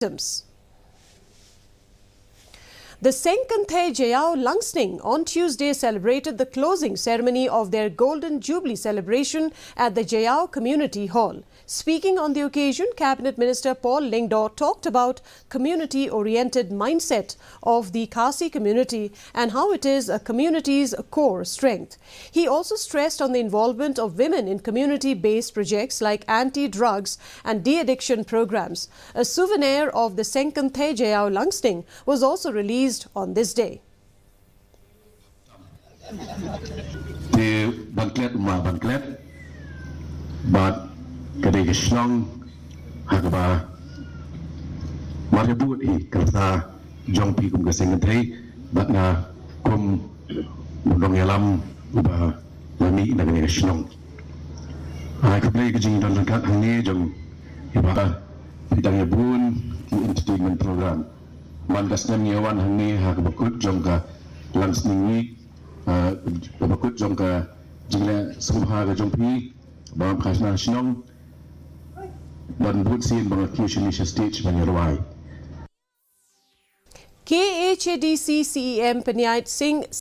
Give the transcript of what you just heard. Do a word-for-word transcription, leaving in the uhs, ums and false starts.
items. The Seng Kynthei Jaiaw Langsning on Tuesday celebrated the closing ceremony of their Golden Jubilee celebration at the Jaiaw Community Hall. Speaking on the occasion, Cabinet Minister Paul Lyngdoh talked about community-oriented mindset of the Khasi community and how it is a community's core strength. He also stressed on the involvement of women in community-based projects like anti-drugs and de-addiction programs. A souvenir of the Seng Kynthei Jaiaw Langsning was also released on this day. Te ban klet ma ban klet bad ka dei ka shnong ha kaba mar ka bud hi ka rta jong phi kum ka Seng Kynthei bad nga kum u nongïalam uba la mih na kane ka shnong. Ai khublei ka jingdon ryngkat hangne jong i Bah Phi dang ïa bun ki entertainment program. Man ka snem ngi wan hangne ha kaba kut jong ka Langsning Week, eh, kaba kut jong ka jingleh sngewbha ka jong phi, ba ngam khashna shnong. Ban bud sien ba nga kiew shane sha stage ban ïa rwai. K H A D C C E M Pynïaid Singh